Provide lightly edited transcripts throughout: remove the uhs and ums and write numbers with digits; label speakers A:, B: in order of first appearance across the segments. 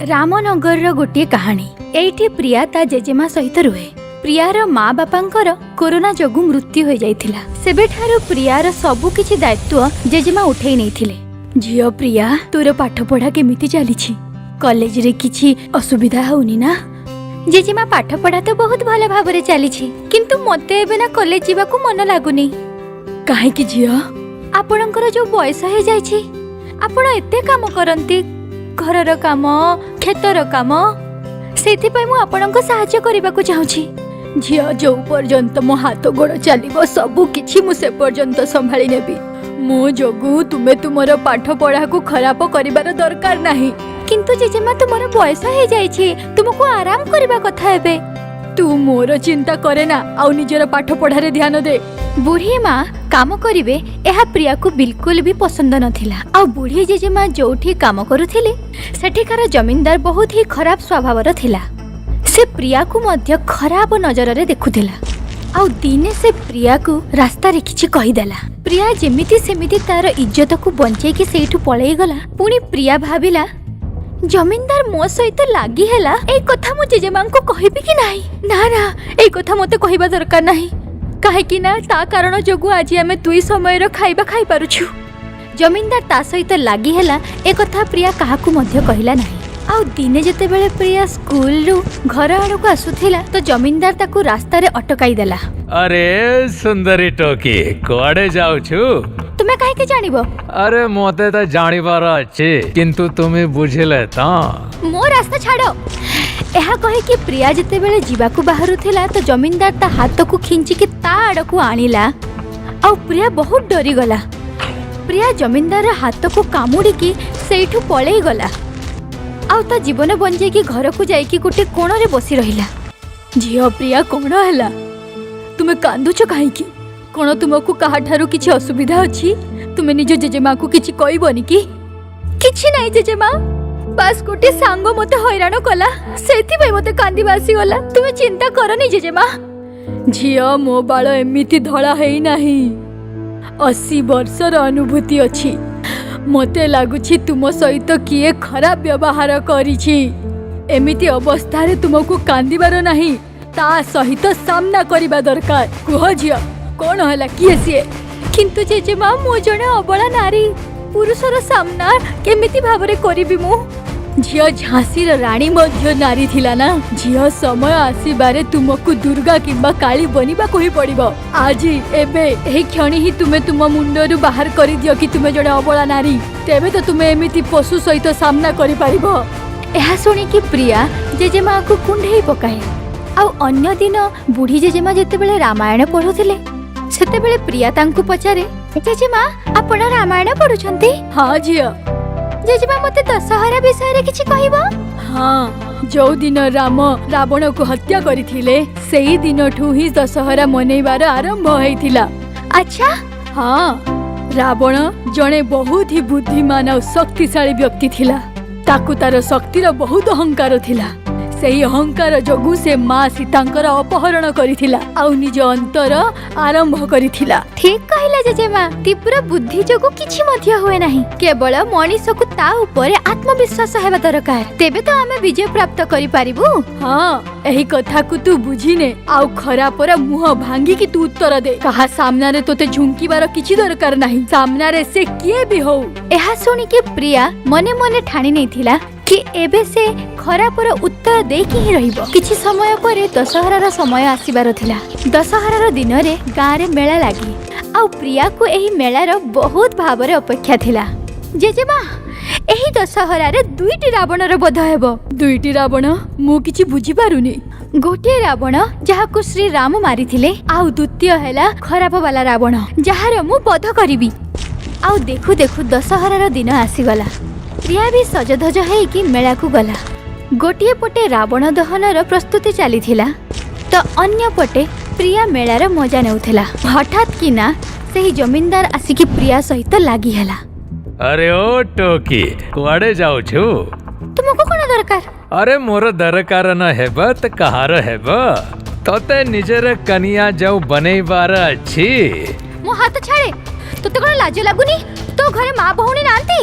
A: ରାମନଗରର ଗୋଟିଏ କାହାଣୀ। ଏଇଠି ପ୍ରିୟା ତା ଜେଜେମା ସହିତ ରୁହେ। ପ୍ରିୟାର ମା ବାପାଙ୍କର କୋରୋନା ଯୋଗୁଁ ମୃତ୍ୟୁ ହୋଇଯାଇଥିଲା। ସେବେଠାରୁ ପ୍ରିୟାର ସବୁ କିଛି ଦାୟିତ୍ୱ ଜେଜେମା ଉଠେଇ ନେଇଥିଲେ। ଝିଅ ପ୍ରିୟା, ତୋର ପାଠପଢା କେମିତି ଚାଲିଛି? କଲେଜରେ କିଛି ଅସୁବିଧା ହଉନି ନା? ଜେଜେମା, ପାଠପଢା ତ ବହୁତ ଭଲ ଭାବରେ ଚାଲିଛି, କିନ୍ତୁ ମତେ ଏବେ ନା କଲେଜ ଯିବାକୁ ମନ ଲାଗୁନି। କାହିଁକି ଝିଅ? ଆପଣଙ୍କର ଯୋଉ ବୟସ ହେଇଯାଇଛି, ଆପଣ ଏତେ କାମ କରନ୍ତି, ଘରର କାମ, କ୍ଷେତର କାମ, ସେଇଥିପାଇଁ ମୁଁ ଆପଣଙ୍କୁ ସାହାଯ୍ୟ କରିବାକୁ ଚାହୁଁଛି। ଝିଅ, ଯୋଉ ପର୍ଯ୍ୟନ୍ତ ମୋ ହାତ ଗୋଡ଼ ଚାଲିବ, ସବୁ କିଛି ମୁଁ ସେ ପର୍ଯ୍ୟନ୍ତ ସମ୍ଭାଳି ନେବି। ମୋ ଯୋଗୁଁ ତୁମେ ତୁମର ପାଠ ପଢ଼ାକୁ ଖରାପ କରିବାର ଦରକାର ନାହିଁ। କିନ୍ତୁ ଜେଜେମା, ତୁମର ବୟସ ହେଇଯାଇଛି, ତୁମକୁ ଆରାମ କରିବା କଥା ଏବେ। ତୁ ମୋର ଚିନ୍ତା କରେ ନା, ଆଉ ନିଜର ପାଠ ପଢ଼ାରେ ଧ୍ୟାନ ଦେ। ବୁଢ଼ୀ ମା କାମ କରିବେ, ଏହା ପ୍ରିୟାକୁ ବିଲକୁଲ ବି ପସନ୍ଦ ନଥିଲା। ଆଉ ବୁଢ଼ୀ ଜେଜେମା ଯୋଉଠି କାମ କରୁଥିଲେ, ସେଠିକାର ଜମିନଦାର ବହୁତ ହି ଖରାପ ସ୍ୱଭାବର ଥିଲା। ସେ ପ୍ରିୟାକୁ ମଧ୍ୟ ଖରାପ ନଜରରେ ଦେଖୁଥିଲା। ଆଉ ଦିନେ ସେ ପ୍ରିୟାକୁ ରାସ୍ତାରେ କିଛି କହିଦେଲା। ପ୍ରିୟା ଯେମିତି ସେମିତି ତାର ଇଜ୍ଜତକୁ ବଞ୍ଚେଇକି ସେଇଠୁ ପଳେଇଗଲା। ପୁଣି ପ୍ରିୟା ଭାବିଲା, ଜମିନଦାର ମୋ ସହିତ ଲାଗି ହେଲା, ଏଇ କଥା ମୁଁ ଜେଜେମାଙ୍କୁ କହିବି କି ନାହିଁ? ନା ନା, ଏଇ କଥା ମତେ କହିବା ଦରକାର ନାହିଁ, କାହିଁକି ନା ତା କାରଣ ଯୋଗୁଁ ଆଜି ଆମେ ଦୁଇ ସମୟର ଖାଇବା ଖାଇପାରୁଛୁ। ଜମିନଦାର ତା ସହିତ ଲାଗି ହେଲା, ଏ କଥା ପ୍ରିୟା କାହାକୁ ମଧ୍ୟ କହିଲା ନାହିଁ। ଆଉ ଦିନେ ଯେତେବେଳେ ପ୍ରିୟା ସ୍କୁଲରୁ ଘର ଆଡ଼କୁ ଆସୁଥିଲା, ତ ଜମିନଦାର ତାକୁ ରାସ୍ତାରେ ଅଟକାଇ ଦେଲା।
B: ଆରେ ସୁନ୍ଦରୀ ଟୋକି, କୁଆଡେ ଯାଉଛୁ?
A: ତୁମେ କାହିଁକି ଜାଣିବ?
B: ଆରେ, ମତେ ତ ଜାଣିବାର ଅଛି, କିନ୍ତୁ ତୁମେ ବୁଝିଲେ ତ।
A: ମୋ ରାସ୍ତା ଛାଡ଼। ଏହା କହିକି ପ୍ରିୟା ଯେତେବେଳେ ଯିବାକୁ ବାହାରୁଥିଲା, ତ ଜମିନଦାର ତା ହାତକୁ ଖିଞ୍ଚିକି ତା ଆଡ଼କୁ ଆଣିଲା ଆଉ ପ୍ରିୟା ବହୁତ ଡରିଗଲା। ପ୍ରିୟା ଜମିନଦାରର ହାତକୁ କାମୁଡ଼ିକି ସେଇଠୁ ପଳେଇଗଲା ଆଉ ତା ଜୀବନ ବଞ୍ଚେଇକି ଘରକୁ ଯାଇକି ଗୋଟେ କୋଣରେ ବସି ରହିଲା। ଝିଅ ପ୍ରିୟା, କଣ ହେଲା? ତୁମେ କାନ୍ଦୁଛ କାହିଁକି? କଣ ତୁମକୁ କାହାଠାରୁ କିଛି ଅସୁବିଧା ଅଛି? ତୁମେ ନିଜ ଜେଜେମାକୁ କିଛି କହିବନି କି? କିଛି ନାହିଁ ଜେଜେମା, ବାସ୍ ଗୋଟେ ସାଙ୍ଗ ମତେ ହଇରାଣ କଲା, ସେଥିପାଇଁ ମତେ କାନ୍ଦିବା ଆସିଗଲା। ତୁମେ ଚିନ୍ତା କରନି ଜେଜେମା। ଝିଅ, ମୋ ବାଳ ଏମିତି ଧଳା ହେଇନାହିଁ। 80 ବର୍ଷର ଅନୁଭୂତି ଅଛି। ମତେ ଲାଗୁଛି ତୁମ ସହିତ କିଏ ଖରାପ ବ୍ୟବହାର କରିଛି। ଏମିତି ଅବସ୍ଥାରେ ତୁମକୁ କାନ୍ଦିବାର ନାହିଁ, ତା ସହିତ ସାମ୍ନା କରିବା ଦରକାର। କୁହ ଝିଅ, କଣ ହେଲା? କିଏ ସିଏ? କିନ୍ତୁ ଜେଜେମା, ମୁଁ ଜଣେ ଅବଳା ନାରୀ, ପୁରୁଷର ସାମ୍ନା କେମିତି ଭାବରେ କରିବି ମୁଁ? ଝିଅ, ଝାନ୍ସୀର ରାଣୀ ମଧ୍ୟ ନାରୀ ଥିଲା ନା। ଝିଅ, ସମୟ ଆସିବାରେ ତୁମକୁ ଦୁର୍ଗା କିମ୍ବା କାଳୀ ବନିବାକୁ ହିଁ ପଡ଼ିବ। ଆଜି ଏବେ ଏହି କ୍ଷଣି ହିଁ ତୁମେ ତୁମ ମୁଣ୍ଡରୁ ବାହାର କରିଦିଅ କି ତୁମେ ଜଣେ ଅବଳା ନାରୀ, ତେବେ ତ ତୁମେ ଏମିତି ପଶୁ ସହିତ ସାମ୍ନା କରିପାରିବ। ଏହା ଶୁଣିକି ପ୍ରିୟା ଜେଜେମାକୁ କୁଣ୍ଢେଇ ପକାଏ। ଆଉ ଅନ୍ୟ ଦିନ ବୁଢ଼ୀ ଜେଜେମା ଯେତେବେଳେ ରାମାୟଣ ପଢୁଥିଲେ, ସେତେବେଳେ ପ୍ରିୟା ତାଙ୍କୁ ପଚାରେ, ଜେଜେମା, ଆପଣ ରାମାୟଣ ପଢୁଛନ୍ତି? ହଁ ଝିଅ। ଜେଜେମା, ମତେ ଦଶହରା ବିଷୟରେ କିଛି କହିବ? ହଁ, ଯୋଉ ଦିନ ରାମ ରାବଣକୁ ହତ୍ୟା କରିଥିଲେ, ସେଇ ଦିନଠୁ ହିଁ ଦଶହରା ମନେଇବାର ଆରମ୍ଭ ହେଇଥିଲା। ଆଚ୍ଛା। ହଁ, ରାବଣ ଜଣେ ବହୁତ ହି ବୁଦ୍ଧିମାନ ଆଉ ଶକ୍ତିଶାଳୀ ବ୍ୟକ୍ତି ଥିଲା। ତାକୁ ତାର ଶକ୍ତିର ବହୁତ ଅହଙ୍କାର ଥିଲା। ସେଇ ଅହଙ୍କାର ଯୋଗୁଁ ସେ ମା ସୀତାଙ୍କର ଅପହରଣ କରିଥିଲା ଆଉ ନିଜ ଅନ୍ତର ଆରମ୍ଭ କରିଥିଲା। ଠିକ କହିଲା ଜେଜେମା। ତୀବ୍ର ବୁଦ୍ଧି ଯୋଗୁଁ କିଛି ମଧ୍ୟ ହୁଏ ନାହିଁ। କେବଳ ମଣିଷକୁ ତା ଉପରେ ଆତ୍ମବିଶ୍ୱାସ ହେବା ଦରକାର, ତେବେ ତ ଆମେ ବିଜୟ ପ୍ରାପ୍ତ କରିପାରିବୁ। ହଁ, ଏହି କଥାକୁ ତୁ ବୁଝିନେ ଆଉ ଖରାପର ମୁହଁ ଭାଙ୍ଗିକି ତୁ ଉତ୍ତର ଦେ। କାହା ସାମ୍ନାରେ ତୋତେ ଝୁଙ୍କିବାର କିଛି ଦରକାର ନାହିଁ, ସାମ୍ନାରେ ସେ କିଏ ବି ହଉ। ଏହା ଶୁଣିକି ପ୍ରିୟା ମନେ ମନେ ଠାଣି ନେଇଥିଲା କି ଏବେ ସେ ଖରାପର ଉତ୍ତର ଦେଇକି ହିଁ ରହିବ। କିଛି ସମୟ ପରେ ଦଶହରାର ସମୟ ଆସିବାର ଥିଲା। ଦଶହରାର ଦିନରେ ଗାଁରେ ମେଳା ଲାଗେ ଆଉ ପ୍ରିୟାକୁ ଏହି ମେଳାର ବହୁତ ଭାବରେ ଅପେକ୍ଷା ଥିଲା। ଜେଜେମା, ଏହି ଦଶହରାରେ ଦୁଇଟି ରାବଣର ବଧ ହେବ। ଦୁଇଟି ରାବଣ? ମୁଁ କିଛି ବୁଝିପାରୁନି। ଗୋଟିଏ ରାବଣ ଯାହାକୁ ଶ୍ରୀରାମ ମାରିଥିଲେ, ଆଉ ଦ୍ୱିତୀୟ ହେଲା ଖରାପ ବାଲା ରାବଣ, ଯାହାର ମୁଁ ବଧ କରିବି। ଆଉ ଦେଖୁ ଦେଖୁ ଦଶହରାର ଦିନ ଆସିଗଲା। ପ୍ରିୟା ବି ସଜଧଜ ହେଇକି ମେଳାକୁ ଗଲା। ଗୋଟିଏ ପଟେ ରାବଣ ଦହନର ପ୍ରସ୍ତୁତି ଚାଲିଥିଲା, ତ ଅନ୍ୟ ପଟେ ପ୍ରିୟା ମେଳାର ମଜା ନେଉଥିଲା। ହଠାତ୍ କିନା ସେହି ଜମିନଦାର ଆସିକି ପ୍ରିୟା ସହିତ ଲାଗି ହେଲା।
B: ଆରେ ଓ ଟୋକି, କୁଆଡେ ଯାଉଛୁ?
A: ତୁମକୁ କଣ ଦରକାର?
B: ଆରେ, ମୋର ଦରକାର ନ ହେବ ତ କାହାର ହେବ? ତତେ ନିଜର କନିଆ ଯୋଉ ବନେଇବାର ଅଛି।
A: ମୋ ହାତ ଛାଡ଼େ। ତୋତେ କଣ ଲାଜ ଲାଗୁନି? ତୋ ଘରେ ମା ଭଉଣୀ ନାହାନ୍ତି?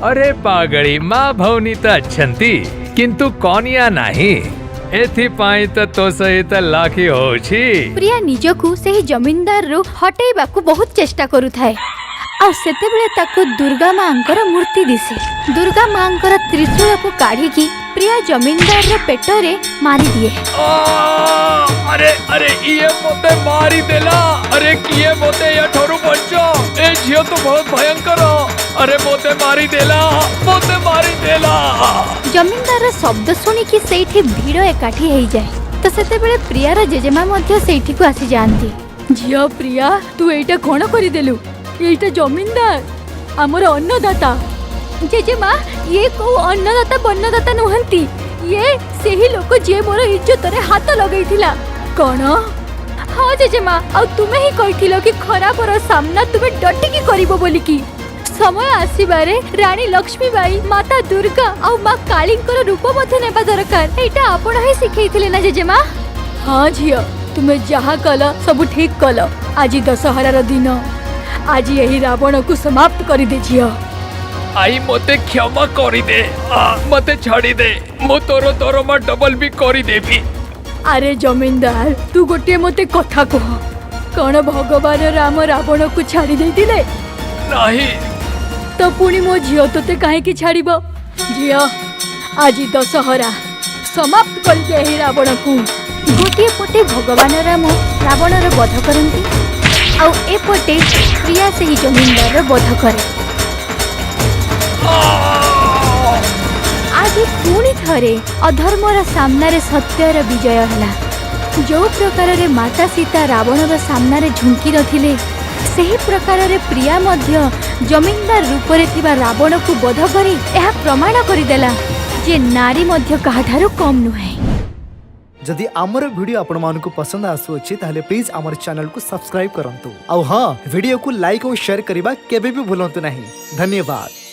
B: ଆରେ ପାଗଳି, ମା ଭଉଣୀ ତ ଅଛନ୍ତି, କିନ୍ତୁ କନିଆ ନାହିଁ। ଏଥିପାଇଁ ତ ତୋ ସହିତ ଲାଖି ହଉଛି।
A: ପ୍ରିୟା ନିଜକୁ ସେହି ଜମିନଦାରରୁ ହଟେଇବାକୁ ବହୁତ ଚେଷ୍ଟା କରୁଥାଏ ଆଉ ସେତେବେଳେ ତାକୁ ଦୁର୍ଗା ମାଙ୍କର ମୂର୍ତ୍ତି ଦିଶେ। ଦୁର୍ଗା ମାଙ୍କର ତ୍ରିଶୂଳକୁ କାଢିକି ପ୍ରିୟା ଜମିନଦାରର ପେଟରେ ମାରିଦିଏ।
B: ଆ, ଆରେ ଆରେ, ଇଏ ମତେ ମାରିଦେଲା! ଆରେ, କିଏ ମତେ ଏଠାରୁ ବଞ୍ଚ! ଏ ଝିଅ ତ ବହୁତ ଭୟଙ୍କର। ଆରେ, ମତେ ମାରିଦେଲା, ମତେ ମାରିଦେଲା!
A: ଜମିନଦାରର ଶବ୍ଦ ଶୁଣିକି ସେଇଠି ଭିଡ଼ ଏକାଠି ହେଇଯାଏ। ତ ସେତେବେଳେ ପ୍ରିୟାର ଜେଜେମା ମଧ୍ୟ ସେଇଠିକୁ ଆସିଯାଆନ୍ତି। ଝିଅ ପ୍ରିୟା, ତୁ ଏଇଟା କଣ କରିଦେଲୁ? ଏଇଟା ଜମିନଦାର, ଆମର ଅନ୍ନଦାତା। ଜେଜେମା, ଇଏ କୋଉ ଅନ୍ନଦାତା ବନ୍ନଦାତା ନୁହନ୍ତି। ଇଏ ସେହି ଲୋକ ଯିଏ ମୋର ଇଜ୍ଜତରେ ହାତ ଲଗେଇଥିଲା। କଣ? ହଁ ଜେଜେମା, ଆଉ ତୁମେ ହିଁ କହିଥିଲ କି ଖରାପର ସାମ୍ନା ତୁମେ ଡଟିକି କରିବ ବୋଲିକି। ସମୟ ଆସିବାରେ ରାଣୀ ଲକ୍ଷ୍ମୀବାଇ, ମାତା ଦୁର୍ଗା ଆଉ ମା କାଳୀଙ୍କର ରୂପ ମଧ୍ୟ ନେବା ଦରକାର। ଏଇଟା ଆପଣ ହିଁ ଶିଖେଇଥିଲେ ନା ଜେଜେମା? ହଁ ଝିଅ, ତୁମେ ଯାହା କଲ ସବୁ ଠିକ କଲ। ଆଜି ଦଶହରାର ଦିନ, ଆଜି ଏହି ରାବଣକୁ ସମାପ୍ତ କରିଦେ ଝିଅ।
B: I, ମତେ କ୍ଷମା କରିଦେ। ମତେ ଛାଡ଼ିଦେ, ମୁଁ ତୋର ଦରମା ଡବଲ ବି କରିଦେବି।
A: ଆରେ ଜମିନଦାର, ତୁ ଗୋଟିଏ ମୋତେ କଥା କୁହ, କଣ ଭଗବାନ ରାମ ରାବଣକୁ ଛାଡ଼ି ଦେଇଥିଲେ?
B: ନାହିଁ।
A: ତ ପୁଣି ମୋ ଝିଅ ତୋତେ କାହିଁକି ଛାଡ଼ିବ? ଝିଅ, ଆଜି ଦଶହରା, ସମାପ୍ତ କରିଦେ ଏହି ରାବଣକୁ। ଗୋଟିଏ ପଟେ ଭଗବାନ ରାମ ରାବଣର ବଧ କରନ୍ତି ଆଉ ଏପଟେ ପ୍ରିୟା ସେହି ଜମିନଦାରର ବଧ କରେ।
B: ଆ!
A: ଆଜି ପୁଣି ଥରେ ଅଧର୍ମର ସାମ୍ନାରେ ସତ୍ୟର ବିଜୟ ହେଲା। ଯେଉଁ ପ୍ରକାରରେ ମାତା ସୀତା ରାବଣର ସାମ୍ନାରେ ଝୁଙ୍କି ନଥିଲେ, ସେହି ପ୍ରକାରରେ ପ୍ରିୟା ମଧ୍ୟ ଜମିନଦାର ରୂପରେ ଥିବା ରାବଣକୁ ବଧ କରି ଏହା ପ୍ରମାଣ କରିଦେଲା ଯେ ନାରୀ ମଧ୍ୟ କାହାଠାରୁ କମ୍ ନୁହେଁ।
C: ଯଦି ଆମର ଭିଡ଼ିଓ ଆପଣମାନଙ୍କୁ ପସନ୍ଦ ଆସୁଅଛି, ତାହେଲେ ପ୍ଲିଜ୍ ଆମର ଚ୍ୟାନେଲକୁ ସବସ୍କ୍ରାଇବ୍ କରନ୍ତୁ ଆଉ ହଁ, ଭିଡ଼ିଓକୁ ଲାଇକ୍ ଓ ସେୟାର କରିବା କେବେ ବି ଭୁଲନ୍ତୁ ନାହିଁ। ଧନ୍ୟବାଦ।